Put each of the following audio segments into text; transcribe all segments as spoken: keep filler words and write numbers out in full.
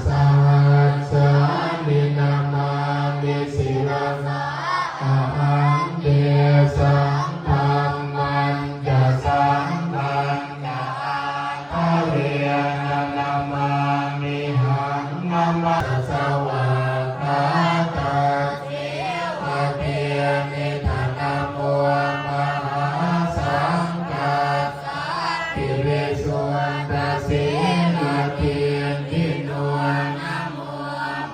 sahassāni namāmi sirasā ahaṃ. Tesaṃ dhammañca saṅghañca ādarena namāmihaṃ. Nama svākkhātasseva tenidha namo mahāsaṅghassāpi visuddhasīladiṭṭhino. Namo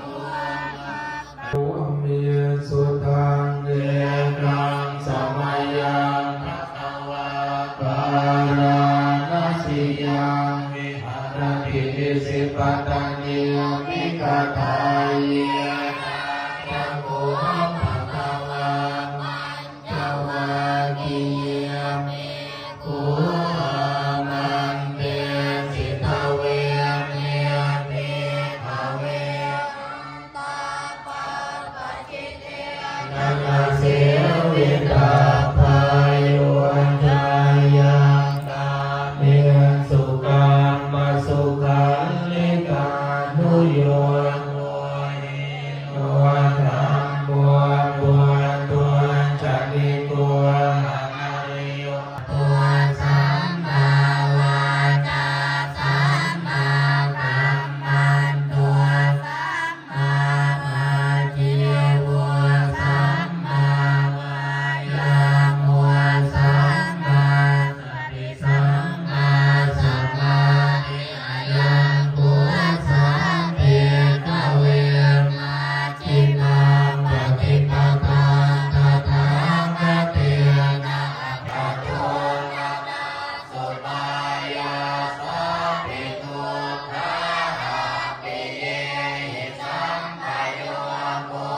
buddhāya. Amiṃ sutaṃ ekaṃ samayaṃ bhagavā bārāṇasiyaṃ viharati isipatane migadāye. Tatra kho bhagavā pañcavaggiye bhikkhū āmantesi: Dveme, bhikkhave, antā pabbajitena na sevitabbā. Yo cāyaṃ kāmesu kāmasukhallikānuyogo hīno gammo pothujjaniko anariyo. Sammāvācā sammākammanto sammāājīvo sammāvāyāmo sammāsati sammāsamādhi. Ayaṃ kho sā bhikkhave majjhimā paṭipadā tathāgatena aggato ananusupāyāsā bhikkhū pahāpiyehi sampayogo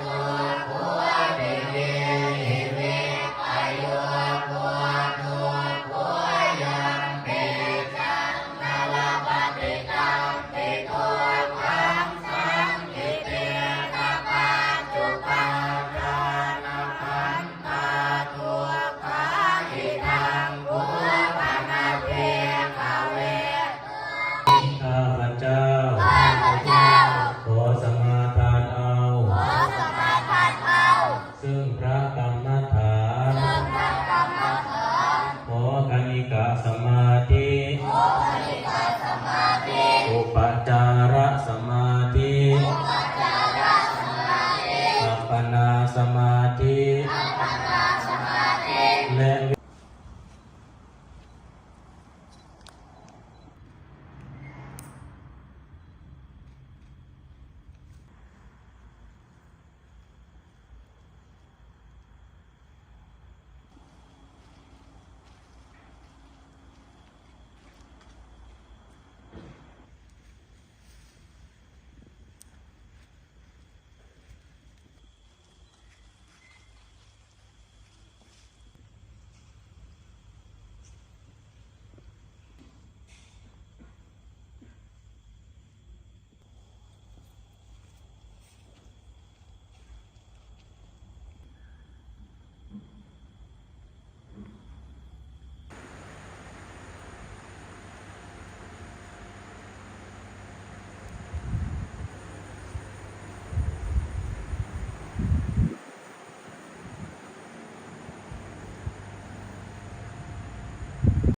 dukkho viyehi vippayogo dukkho yampicchaṃ na labhati tampi dukkhaṃ saṅkhittena pañcupādānakkhandhā dukkhā. Idaṃ kho pana bhikkhave ข้าพเจ้า ข้าพเจ้า ขอสมาทานเอา ขอสมาทานเอา ซึ่งพระกรรมฐาน ซึ่งพระกรรมฐาน ขอคณิกะสมาธิ ขอคณิกะสมาธิ อุปจาร